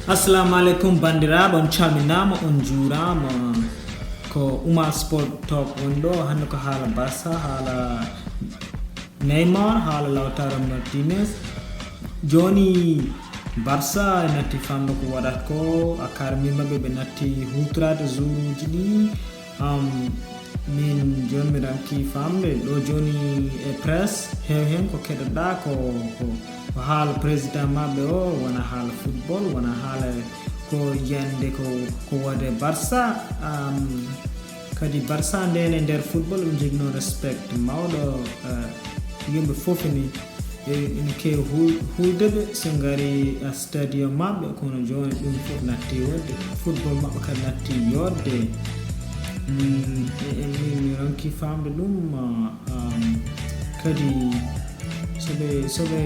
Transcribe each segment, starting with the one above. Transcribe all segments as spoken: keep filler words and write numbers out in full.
Assalamu aleykum banndiraaɓe, on calminaama, on njuuraama. Ko Oumar Sport Talk woni ɗo. Hannde ko haala Barça, haala Neymar, haala Lautaro Martinez. Jooni Barça natti famde ko waɗata ko, a karmi maɓɓe ɓe natti huutoraade joueuruuji ɗi. Am, min jooni mi ranki famde ɗo jooni e presse heew heen ko keɗoɗaa ko, ko, ko haala président maɓɓe o, wona haala football, wona haala ko yiyande ko, ko wode Barça. Am, kadi Barça ndeen e nder football ɓe njogino respect mawɗo, eh, yimɓe fof ene, e, ene keewi hul-, hulde ɓe so ngari, eh, stadium maɓɓe, kono jooni ɗum fof natti wodde, football maɓɓe kadi natti yodde. Mm, e, e, mi, mi ronki famde ɗum, ah, am, kadi so ɓe, so ɓe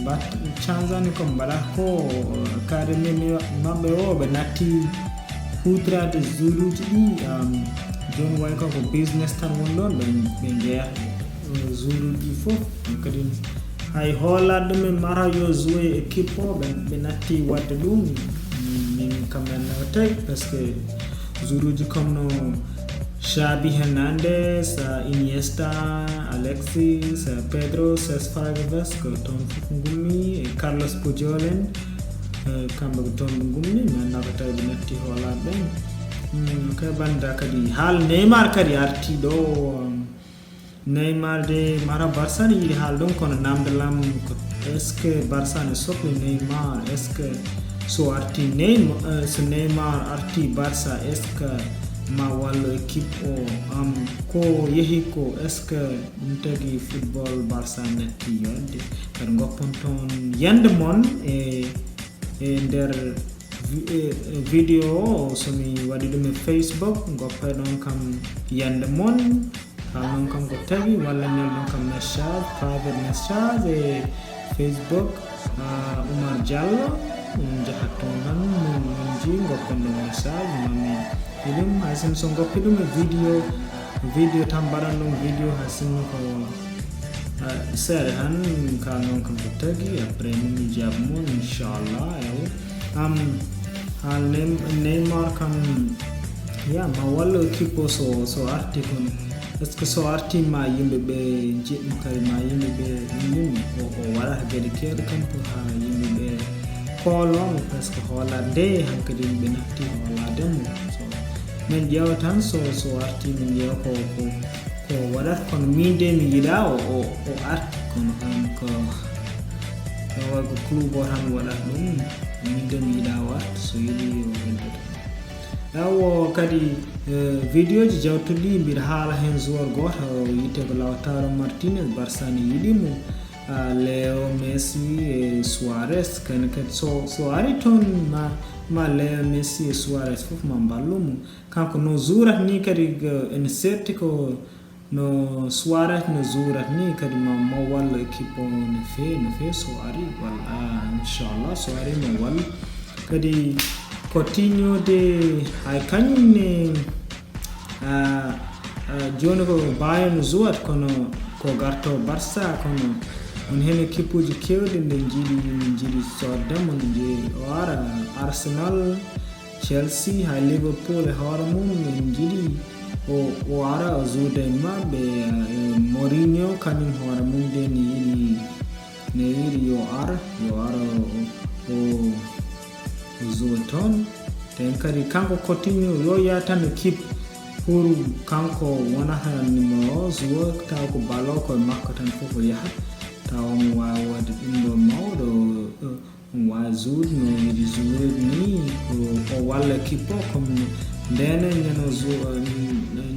mbat-, changeani ko mbaɗata ko, eh, carrière maɓɓe o, ɓe natti huutoraade joueuruuji ɗi, am, jooni way ko, ko business tan woni ɗoon, ɓe, ɓe njeeya, eh, joueuruuji ɗi fof. Ɗum kadi hay hoolaade ɗum en mara yo joué équipe o, ɓe, ɓe natti waɗde ɗum. Min kam en no teg, parce que joueuruuji comme no Xavi Hernandez, eh, Iniesta, Alexis, eh, Pedro, Cesc Fabregas, ko toon fof ngummi, e Carlos Puyol en, eh, kamɓe ko toon ɓe ngummi, mi anndaa ko tawi ɓe natti hoolaade ɓen. Mm, kay bannda kadi haal Neymar kadi arti ɗo, um, Neymar de mara Barça ne yiɗi haal ɗum, kono namde lam ko est-ce que Barça ne sokli Neymar? Est-ce que so arti Neym-, eh, so Neymar arti Barça, est-ce que ma wallo équipe o? Am, ko yehi ko, est-ce que ɗum tagi football Barça natti yodde? Kadi goppon toon yande mon e, e nder vi-, e, e vidéo o, so mi waɗi ɗum e Facebook, goppay ɗon kam yande mon, kaalnon kam ko tagi, walla nelɗon kam message, private message e Facebook, ah, Oumar Diallo, on njahat toon tan, min, min njii, goppon ɗon message, mami ɗum, hay sinno so goppi ɗum e vidéo, vidéo tan mbaɗan ɗum vidéo, hay sinno ko, ah, seeɗa tan, kaalnon kam ko tagi, après min mi jaabi mon, inchallah, ewa. Am, haal Neym-, Neymar kam, ya, ma wallo équipe o so, so arti kono. Est-ce que so arti ma yimɓe ɓe njiɗ mo kadi, ma yimɓe ɓe njiɗ mo? O, o waɗata geɗe keewɗe kam pour haa yimɓe ɓe kooloo mo, parce que hoolaade nde hankadi yimɓe natti hoolaade mo. So, min ƴeewa tan so, so arti, min ƴeewa ko, ko, ko waɗata, kono min de mi yiɗaa o, o, o arti, kono kam ko, ko, ko club o tan waɗata ɗum, min de mi yiɗaa o arta, so yiɗi o heddoto. Ewo kadi, eh, vidéo ji jawtuɗi mbiɗa haala heen joueur gooto, o wiyetee ko Lautaro Martinez, Barça ne yiɗi mo, ah, Leo Messi e Suarez, kadi, kadi so, so ari toon ma, ma Leo Messi e Suarez fof ma mballu mo. Kanko no joueur ni kadi, eh, ene serti ko no Suarez no joueur ni kadi ma, ma wallo équipe o no feewi, no feewi so ari, walla, ah, inchallah so ari ma wallo. Kadi Coutinho de hay kañum ne, ah, ah, jooni ko Bayern joueur kono ko garto Barça, kono on heen équipe uji keewɗi nde njiɗi, nde njiɗi sodde mo, nde njiɗi o ara Arsenal, Chelsea, hay Liverpool e hoore mum, min njiɗi o, o ara o jouude e maɓɓe, e Mourinho, kañum hoore mum de ne yiɗi, ne yiɗi yo ar, yo ar o, o, o jouer toon. Nden kadi kanko Coutinho yo yah tan équipe pour kanko wonata numéro joueur, taw ko ballon ko e makko tan fof o yaha, taw omo waawi waɗde ɗum ɗo mawɗo, o, Omo waawi jouer no yiɗi jouer ni, ko, ko walla équipe o, comme ndene ñande jou-,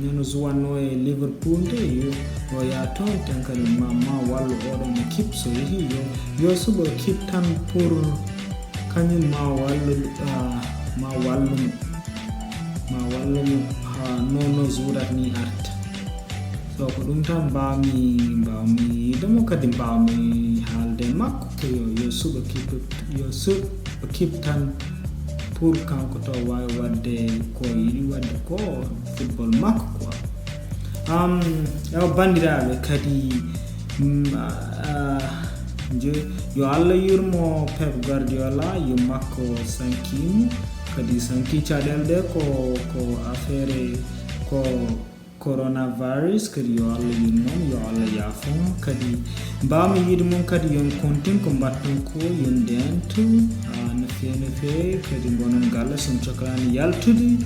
ñande jouatno e Liverpool nde, yo, yo yah toon, tan kadi ma, ma wallu oɗon équipe, so yehi, yo, yo suɓo équipe tan pour kañum ma wallu, ah, ma wallu mo, ma wallu mo, ha, no, no jouerat ni arta. So ko ɗum tan mbawmi, mbawmi yiide mo, kadi mbawmi haalde e makko, ko yo, yo suɓo équipe, yo suɓo équipe tan pour kanko taw waawi waɗde ko yiɗi waɗde ko, football makko quoi. Am, ewa banndiraaɓe, kadi, mm, ah, Je, yo Allah yurmo Pep Guardiola, yo makko sankiimo, kadi sanki caɗeele ɗe ko, ko affaire ko coronavirus, kadi yo Allah yurmon, yo Allah yaafum, kadi mbawmi yiide mon kadi yon kontin ko mbatton ko, yon ndento, ah, no feewi, no feewi, kadi ngonon galla son coklani yaltude.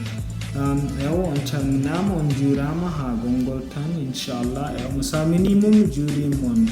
Um, ewo, on calminama, on juurama ha gongol tan, inchallah. Ewo, mo salmini mon, mi juuri mon.